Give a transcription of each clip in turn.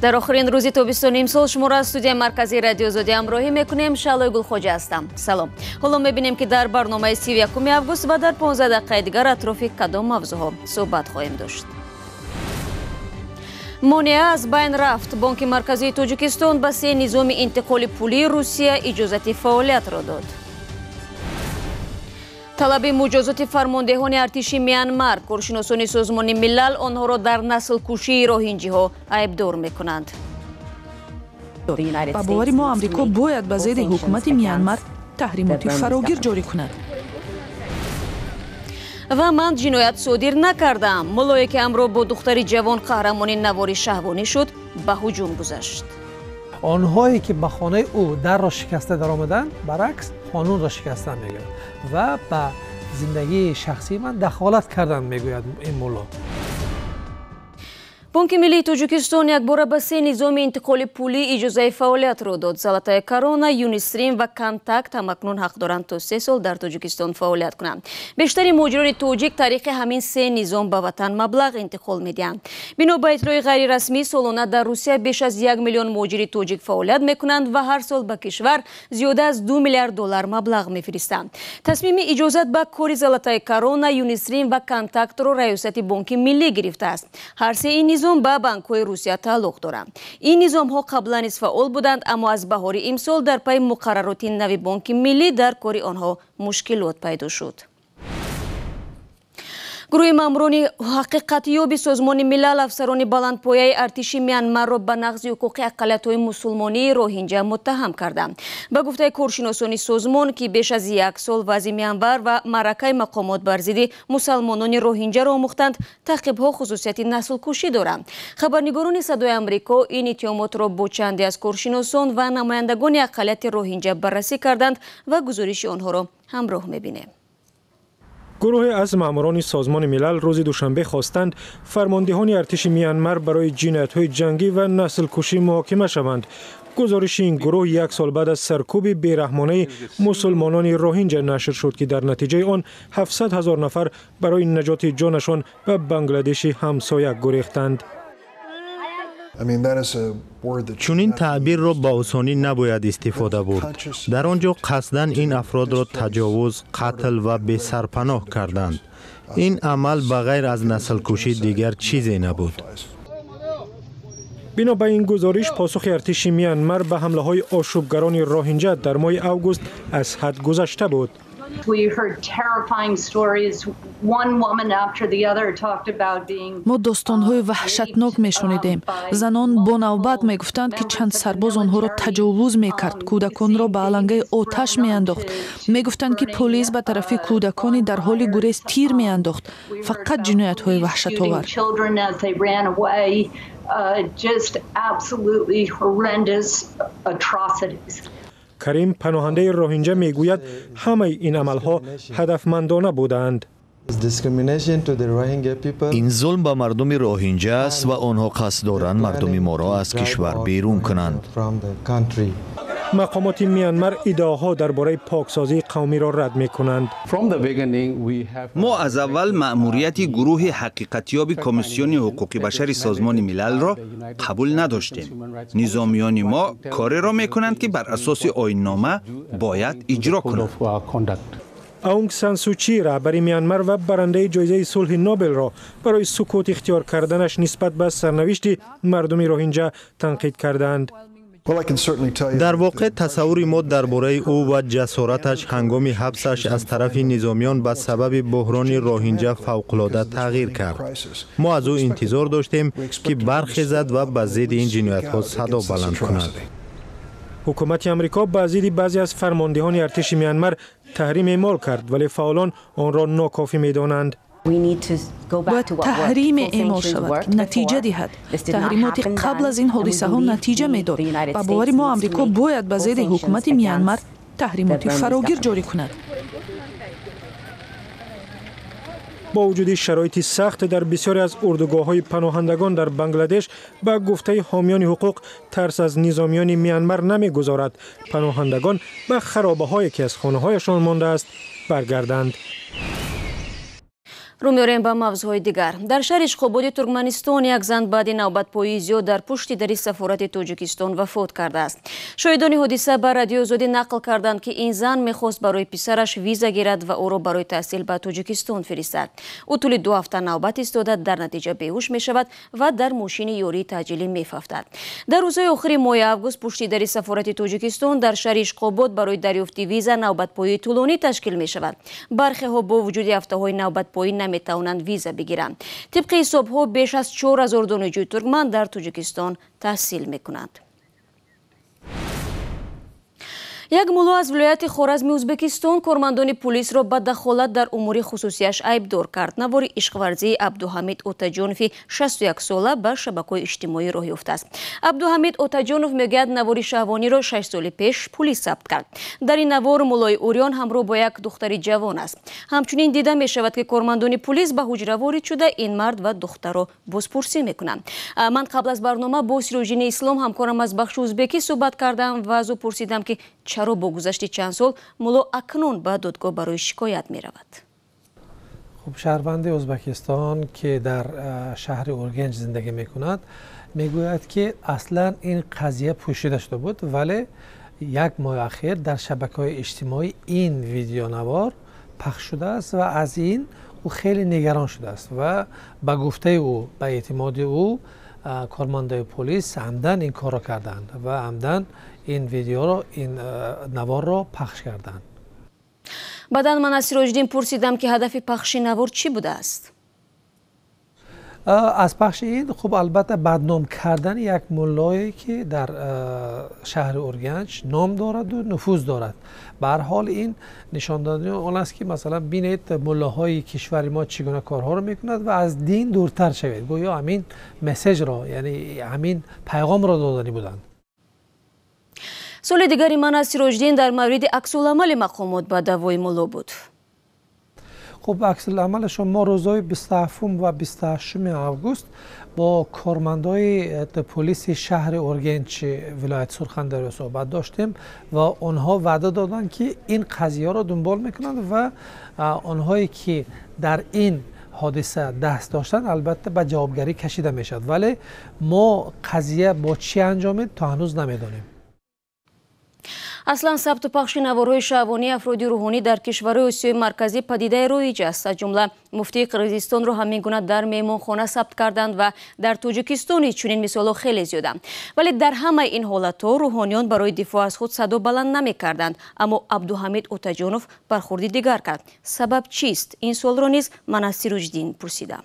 Дар охирин рӯзи тобистони имсол шуморо аз студияи марказии Радиои Озодӣ ҳамроҳӣ мекунем. Шаълои Гулхоҷа ҳастам. Салом. Ҳоло мебинем, ки дар барномаи 31 август ва дар 15 дақиқаи дигар атрофи кадом мавзӯъҳо суҳбат хоҳем дошт. Монеа аз байн рафт. Бонки Марказии Тоҷикистон ба се низоми интиқоли пулии Русия иҷозати фаъолиятро дод. Талаби муҷозоти фармондеҳони артиши Мянмар. Коршиносони Созмони Милал онҳоро дар наслкушии роҳинҷиҳо айбдор мекунанд. Ба бовари мо, Амрико бояд ба зидди ҳукумати Мянмар таҳримоти фарогир ҷорӣ кунад. Ва ман ҷиноят содир накардаам. Муллое ки ҳамроҳ бо духтари ҷавон қаҳрамони навори шаҳвонӣ шуд, ба ҳуҷум гузашт. Онҳое ки ба хонаи ӯ дарро шикаста даромаданд, баръакс қонунро шикастан мегӯянд ва ба зиндагии шахсии ман дахолат карданд, мегӯяд ин мулло. Бонки Миллии Тоҷикистон якбора ба се низоми интиқоли пулӣ иҷозаи фаъолиятро дод. Золотая Корона, Юнистрим ва Контакт ҳамакнун ҳақ доранд то 3 сол дар Тоҷикистон фаъолият кунанд. Бештари муҳоҷирони тоҷик тариқи ҳамин се низом ба ватан маблағ интиқол медиҳанд. Бино ба иттилои ғайрирасмӣ, солона дар Русия беш аз 1 миллион муҳоҷири тоҷик фаъолият мекунанд ва ҳар сол ба кишвар зиёда аз 2 миллиард доллар маблағ мефиристанд. Тасмими иҷозат ба кори Золотая Корона, Юнистрим ва Контактро Раёсати Бонки Миллӣ гирифтааст. Ҳар се ин низом ба банкҳои Русия тааллуқ доранд. Ин низомҳо қаблан низ фаъол буданд, аммо аз баҳори имсол дар пайи муқаррароти нави Бонки Миллӣ дар кори онҳо мушкилот пайдо шуд. Гурӯҳи маъмурони ҳақиқатёби Созмони Милал афсарони баландпояи артиши Мянмарро ба нақзи ҳуқуқи ақаллиятҳои мусулмонии роҳинҷа муттаҳам карданд. Ба гуфтаи коршиносони созмон, ки беш аз як сол вазъи Мянмар ва маъракаи мақомот бар зидди мусалмонони роҳинҷаро омӯхтанд, таъқибҳо хусусияти наслкушӣ доранд. Хабарнигорони Садои Амрико ин иттиҳомотро бо чанде аз коршиносон ва намояндагони ақаллияти роҳинҷа баррасӣ карданд ва гузориши онҳоро ҳамроҳ мебинем. Гурӯҳе аз маъмурони Созмони Милал рӯзи душанбе хостанд, фармондеҳони артиши Мянмар барои ҷиноятҳои ҷангӣ ва наслкушӣ муҳокима шаванд. Гузориши ин гурӯҳ як сол баъд аз саркӯби бераҳмонаи мусулмонони роҳинҷа нашр шуд, ки дар натиҷаи он 700 ҳазор нафар барои наҷоти ҷонашон ба Бангладеши ҳамсоя гурехтанд. Чунин таъбирро ба осонӣ набояд истифода бурд. Дар он ҷо қасдан ин афродро таҷовуз, қатл ва бесарпаноҳ карданд. Ин амал ба ғайр аз наслкушӣ дигар чизе набуд. Бино ба ин гузориш, посухи артиши Мянмар ба ҳамлаҳои ошӯбгарони роҳинҷа дар моҳи август аз ҳад гузашта буд. We heard terrifying stories. One woman after the other talked about being Мо достонҳои ваҳшатнок мешунидем. Занон бо навбат мегуфтанд, ки чанд сарбоз онҳоро таҷовуз мекард, кӯдаконро ба алангаи оташ меандохт. Мегуфтанд, ки полис ба тарафи кӯдакони дар ҳоли гурез тир меандохт. Фақат ҷиноятҳои ваҳшатовар. Children as they ran away, just absolutely horrendous atrocities. Карим, паноҳандаи роҳинҷа, мегӯяд, ҳамаи ин амалҳо ҳадафмандона буданд. Ин зулм ба мардуми роҳинҷа аст ва онҳо қасд доранд мардуми моро аз кишвар берун кунанд. Мақомоти Мянмар иддаоҳо дар бораи поксозии қавмиро рад мекунанд. Мо аз аввал маъмурияти гурӯҳи ҳақиқатёби Комиссиони ҳуқуқи башари Созмони Милалро қабул надоштем. Низомиёни мо кореро мекунанд, ки бар асоси оиннома бояд иҷро кунанд. Аунг Сан Сучи, раҳбари Мянмар ва барандаи ҷоизаи сулҳи Нобелро барои сукут ихтиёр карданаш нисбат ба сарнавишти мардуми роҳинҷа танқид кардаанд. Дар воқеъ, тасаввури мо дар бораи ӯ ва ҷасораташ ҳангоми ҳабсаш аз тарафи низомиён ба сабаби буҳрони роҳинҷа фавқулода тағйир кард. Мо аз ӯ интизор доштем, ки бархезад ва ба зидди ин ҷиноятҳо садо баланд кунад. Ҳукумати Амрико ба зидди баъзе аз фармондеҳони артиши Мянмар таҳрим эъмол кард, вале фаъолон онро нокофӣ медонанд. Бояд таҳриме эъмол шавад, ки натиҷа диҳад. Таҳримоти қабл аз ин ҳодисаҳо натиҷа медод. Ба бовари мо, Амрико бояд ба зидди ҳукумати Мянмар таҳримоти фарогир ҷорӣ кунад. Бо вуҷуди шароити сахт дар бисёре аз урдугоҳҳои паноҳандагон дар Бангладеш, ба гуфтаи ҳомиёни ҳуқуқ, тарс аз низомиёни Мянмар намегузорад паноҳандагон ба харобаҳое, ки аз хонаҳояшон мондааст, баргарданд. Рӯ меорем ба мавзӯъҳои дигар. Дар шаҳри Ишқободи Туркманистон як зан баъди навбатпоии зиёд дар пушти дари сафорати Тоҷикистон вафот кардааст. Шоҳидони ҳодиса ба Радиои Озодӣ нақл карданд, ки ин зан мехост барои писараш виза гирад ва ӯро барои таҳсил ба Тоҷикистон фиристад. Ӯ тӯли 2 ҳафта навбат истода, дар натиҷа беҳуш мешавад ва дар мошини ёрии таъҷилӣ мефавтад. Дар рӯзҳои охири моҳи август пушти дари сафорати Тоҷикистон дар шаҳри Ишқобод барои дарёфти виза навбатпоии тӯлонӣ ташкил мешавад. Бархеҳо бо вуҷуди ҳафтаҳои навбатпоӣ наметавонанд виза бигиранд. Тибқи ҳисобҳо беш аз 4000 донишҷӯи туркман дар Тоҷикистон таҳсил мекунанд. Як мулло аз вилояти Хоразми Ӯзбекистон кормандони полисро ба дахолат дар умури хусусияш айбдор кард. Навори ишқварзии Абдуҳамид Отаҷонови 61 сола ба шабакаҳои иҷтимоӣ роҳ ёфтааст. Абдуҳамид Отаҷонов мегӯяд, навори шаҳвониро 6 соли пеш пулис сабт кард. Дар ин навор муллои урён ҳамроҳ бо як духтари ҷавон аст. Ҳамчунин дида мешавад, ки кормандони пулис ба ҳуҷра ворид шуда, ин мард ва духтарро бозпурсӣ мекунанд. Ман қабл аз барнома бо Сироҷиддини Ислом, ҳамкорам аз бахши узбекӣ, суҳбат кардам ва аз ӯ пурсидам, ки чаро бо гузашти чанд сол мулло акнун ба додгоҳ барои шикоят меравад. Хуб, шаҳрванди Ӯзбекистон, ки дар шаҳри Ургенч зиндагӣ мекунад, мегӯяд, ки аслан ин қазия пӯшида шуда буд, вале як моҳи ахир дар шабакаҳои иҷтимоӣ ин видеонавор пахш шудааст ва аз ин ӯ хеле нигарон шудааст ва ба гуфтаи ӯ, ба эътимоди ӯ, кормандои полис амдан ин корро карданд ва амдан ин видеоро, ин наворро пахш карданд. Баъдан ман аз Сироҷиддин пурсидам, ки ҳадафи пахши навор чӣ будааст. Аз пахши ин, хуб, албатта, бадном кардани як муллое, ки дар шаҳри Урганч ном дораду нуфуз дорад. Ба ҳар ҳол, ин нишон додани он аст, ки масалан, бинед, муллоҳои кишвари мо чӣ гуна корҳоро мекунад ва аз дин дуртар шавед. Гӯё ҳамин месседжро, яъне ҳамин пайғомро доданӣ буданд. Суоли дигари ман аз Сироҷиддин дар мавриди аксуламали мақомот ба даъвои мулло буд. Хуб, аксуламалашон, мо рӯзҳои 27 ва 28 август бо кормандои полиси шаҳри Ургенчи вилояти Сурхандарё суҳбат доштем ва онҳо ваъда доданд, ки ин қазияро дунбол мекунанд ва онҳое, ки дар ин ҳодиса даст доштанд, албатта, ба ҷавобгарӣ кашида мешавад. Вале мо қазия бо чӣ анҷомид, то ҳанӯз намедонем. Аслан сабту пахши наворҳои шаҳвонии афроди рӯҳонӣ дар кишварҳои Осиёи Марказӣ падидаи роиҷ аст. Аз ҷумла муфтии Қирғизистонро ҳамин гуна дар меҳмонхона сабт карданд ва дар Тоҷикистон низ чунин мисолҳо хеле зиёданд. Вале дар ҳамаи ин ҳолатҳо рӯҳониён барои дифоъ аз худ садо баланд намекарданд. Аммо Абдуҳамид Отаҷонов бархурди дигар кард. Сабаб чист? Ин суолро низ ман аз Сироҷиддин пурсидам.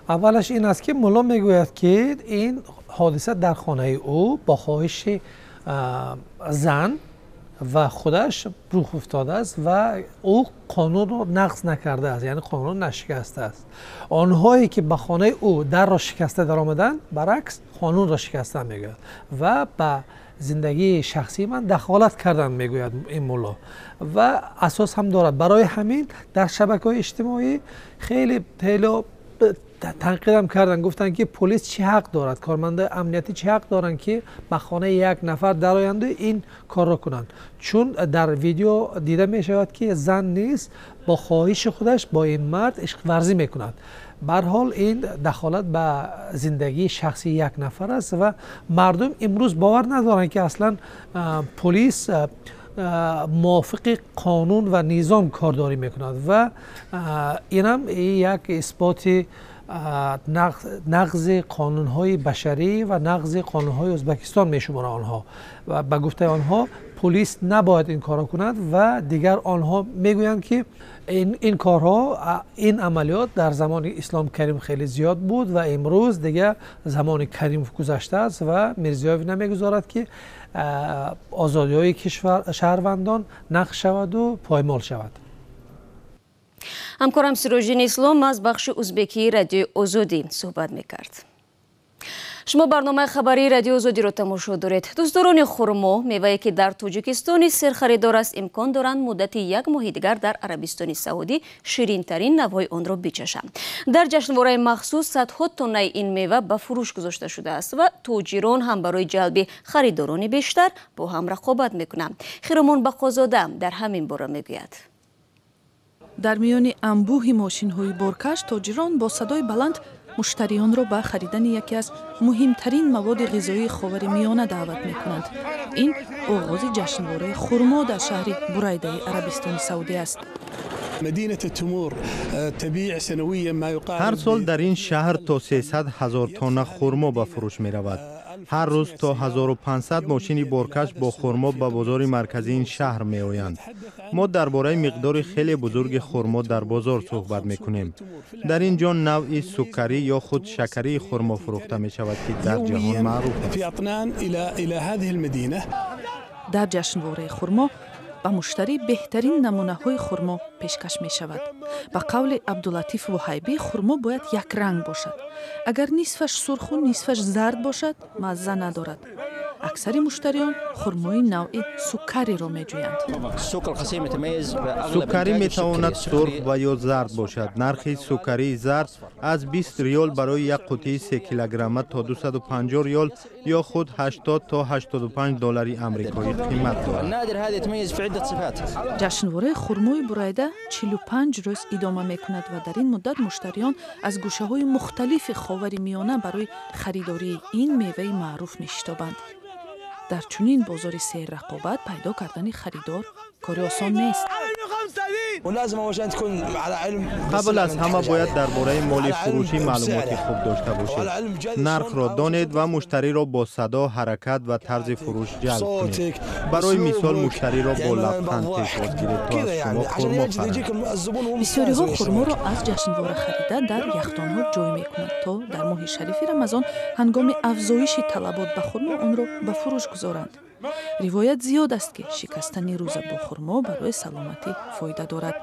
Аввалаш ин аст, ки мулло мегӯяд, ки ин ҳодиса дар хонаи ӯ бо хоҳиши зан ва худаш рух уфтодааст ва ӯ қонунро нақз накардааст, яъне қонунро нашикастааст. Онҳое, ки ба хонаи ӯ дарро шикаста даромаданд, баръакс қонунро шикастан мегӯяд ва ба зиндагии шахсии ман дахолат карданд, мегӯяд ин мулло, ва асос ҳам дорад. Барои ҳамин дар шабакаҳои иҷтимоӣ хеле хеле танқидам карданд, гуфтанд, ки полис чӣ ҳақ дорад, кормандои амниятӣ чӣ ҳақ доранд, ки ба хонаи як нафар дароянду ин корро кунанд, чун дар видео дида мешавад, ки зан низ бо хоҳиши худаш бо ин мард ишқварзӣ мекунад. Ба ҳар ҳол, ин дахолат ба зиндагии шахсии як нафар аст ва мардум имрӯз бовар надоранд, ки аслан полис мувофиқи қонун ва низом кордорӣ мекунад ва инам як исботи нақзи қонунҳои башарӣ ва нақзи қонунҳои Ӯзбекистон мешуморанд онҳо. Ва ба гуфтаи онҳо, полис набояд ин корро кунад. Ва дигар онҳо мегӯянд, ки ин корҳо, ин амалиёт дар замони Ислом Карим хеле зиёд буд ва имрӯз дигар замони Каримов гузаштааст ва Мирзиёев намегузорад, ки озодиҳои кишвар шаҳрвандон нақз шаваду поймол шавад. Ҳамкорам Сироҷиддин Ислом аз бахши узбекии Радиои Озодӣ суҳбат мекард. Шумо барномаи хабарии Радиои Озодиро тамошо доред. Дӯстдорони хурмо, мевае ки дар Тоҷикистони серхаридор аст, имкон доранд муддати як моҳи дигар дар Арабистони Саудӣ ширинтарин навъҳои онро бичашанд. Дар ҷашнвораи махсус садҳо тоннаи ин мева ба фурӯш гузошта шудааст ва тоҷирон ҳам барои ҷалби харидорони бештар бо ҳам рақобат мекунанд. Хиромон Бақозода дар ҳамин бора мегӯяд. Дар миёни анбӯҳи мошинҳои боркаш тоҷирон бо садои баланд муштариёнро ба харидани яке аз муҳимтарин маводи ғизоии Ховари Миёна даъват мекунанд. Ин оғози ҷашнвораи хурмо дар шаҳри Бурайдаи Арабистони Саудӣ аст. Ҳар сол дар ин шаҳр то 300 ҳазор тонна хурмо ба фурӯш меравад. Ҳар рӯз то 1500 мошини боркаш бо хурмо ба бозори марказии ин шаҳр меоянд. Мо дар бораи миқдори хеле бузурги хурмо дар бозор суҳбат мекунем. Дар ин ҷо навъи суккарӣ ё худ шакарии хурмо фурӯхта мешавад, ки дар ҷаҳон маъруф аст. Дар ҷашнвораи хурмо ба муштарӣ беҳтарин намунаҳои хурмо пешкаш мешавад. Ба қавли Абдулатиф Вуҳайбӣ, хурмо бояд якранг бошад. Агар нисфаш сурху нисфаш зард бошад, мазза надорад. Аксари муштариён хурмои навъи суккариро меҷӯянд. Суккарӣ метавонад сурх ва ё зард бошад. Нархи суккарии зард аз 20 риёл барои як қутии 3 килограмма то 250 риёл ё худ 80 то 85 доллари амрикоӣ қимат дорад. Ҷашнвораи хурмои Бурайда 45 рӯз идома мекунад ва дар ин муддат муштариён аз гӯшаҳои мухталифи Ховари Миёна барои харидории ин меваи маъруф мешитобанд. Дар чунин бозори серрақобат пайдо кардани харидор кори осон нест. Қабл аз ҳама бояд дар бораи моли фурӯшӣ маълумоти хуб дошта бошед. Нархро донед ва муштариро бо садо, ҳаракат ва тарзи фурӯш ҷалб кунед. Барои мисол, муштариро бо лабханд пешвоз гиред, то аз шумо хурмо харад. Бисёриҳо хурморо аз ҷашнвора харида дар яхдонҳо ҷой мекунанд, то дар моҳи шарифи Рамазон ҳангоми афзоиши талабот ба хурмо онро ба фурӯш гузоранд. Ривоят зиёд аст, ки шикастани рӯза бо хурмо барои саломатӣ фоида дорад.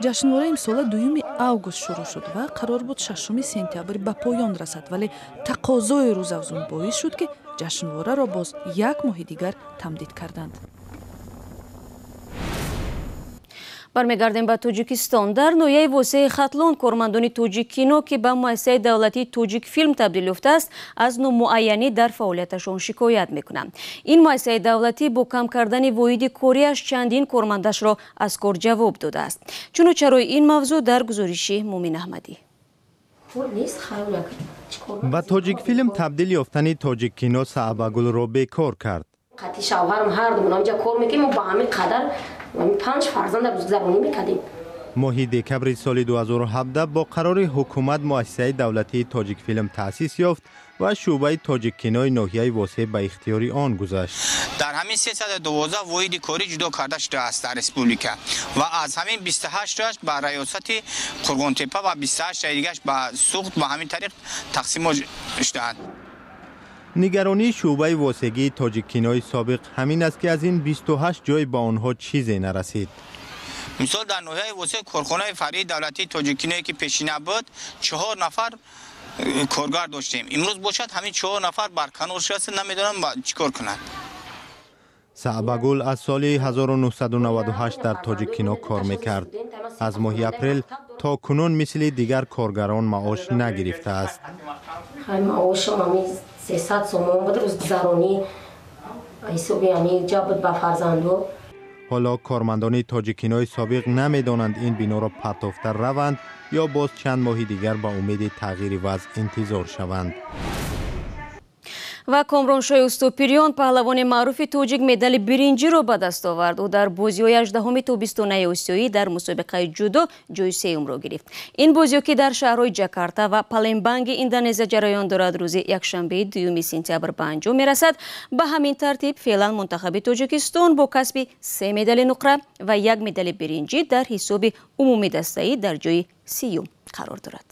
Ҷашнвора имсола 2 август шурӯъ шуд ва қарор буд 6 сентябр ба поён расад, вале тақозои рӯзафзун боис шуд, ки ҷашнвораро боз як моҳи дигар тамдид карданд. Бармегардем ба Тоҷикистон. Дар ноҳияи Восеи Хатлон кормандони Тоҷиккино, ки ба муассисаи давлатии Тоҷикфилм табдил ёфтааст, аз номуайянӣ дар фаъолияташон шикоят мекунанд. Ин муассисаи давлатӣ бо кам кардани воҳиди кориаш чандин кормандашро аз кор ҷавоб додааст. Чуну чарои ин мавзӯъ дар гузориши Мумин Аҳмадӣ. Ба Тоҷикфилм табдил ёфтани Тоҷиккино Саъбагулро бекор кард. Қатъи шавҳарам ҳар ду ҳамҷа кор мекунем, мо ба ҳамин қадар 5 фарзанда рӯзгузаронӣ мекардем. Моҳи декабри соли 2017 бо қарори ҳукумат муассисаи давлатии Тоҷикфилм таъсис ёфт ва шӯъбаи Тоҷиккинои ноҳияи Восеъ ба ихтиёри он гузашт. Дар ҳамин 312 воҳиди корӣ ҷудо карда шудааст дар республика ва аз ҳамин 28 тояш ба раёсати Қурғонтепа ва 28 тои дигараш ба Суғд ба ҳамин тариқ тақсим шудаанд. Нигаронии шӯъбаи Восегии Тоҷиккинои собиқ ҳамин аст, ки аз ин 28 ҷой ба онҳо чизе нарасид. Мисол, дар ноҳияи Восеъ корхонаи фаръии давлатии Тоҷиккиное, ки пешина буд, 4 нафар коргар доштем. Имрӯз бошад ҳамин 4 нафар барканор шудааст, намедонам чӣ кор кунанд. Саъбагул аз соли 1998 дар Тоҷиккино кор мекард. Аз моҳи апрел то кунун мисли дигар коргарон маош нагирифтааст. Маошам ҳамин 300 сомон буд, рӯзгузаронӣ ҳисоби ҳамин ҷа буд ба фарзандо. Ҳоло кормандони Тоҷиккинои собиқ намедонанд ин биноро партофта раванд ё боз чанд моҳи дигар ба умеди тағйири вазъ интизор шаванд. Ва Комроншоҳи Устопириён, паҳлавони маъруфи тоҷик, медали биринҷиро ба даст овард. Ӯ дар бозиҳои 18-уми тобистонаи осиёӣ дар мусобиқаи ҷудо ҷои сеюмро гирифт. Ин бозиҳо, ки дар шаҳрҳои Ҷакарта ва Палембанги Индонезия ҷараён дорад, рӯзи якшанбеи 2 сентябр ба анҷом мерасад. Ба ҳамин тартиб феълан мунтахаби Тоҷикистон бо касби 3 медали нуқра ва 1 медали биринҷӣ дар ҳисоби умумидастаӣ дар ҷои 30-юм қарор дорад.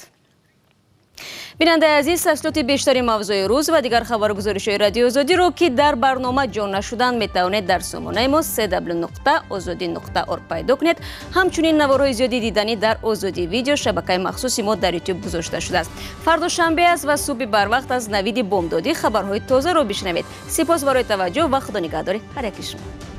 Бинандаи азиз, тафсилоти бештари мавзӯи рӯз ва дигар хабару гузоришҳои Радиои Озодиро, ки дар барнома ҷо нашуданд, метавонед дар сомонаи мо cw.ozodi.org пайдо кунед. Ҳамчунин наворҳои зиёди диданӣ дар Озодӣ видео, шабакаи махсуси мо дар YouTube гузошта шудааст. Фардо шанбе аст ва субҳи барвақт аз навиди бомдодӣ хабарҳои тозаро бишнавед. Сипос барои таваҷҷӯҳ ва худонигаҳдори ҳар яки шумо.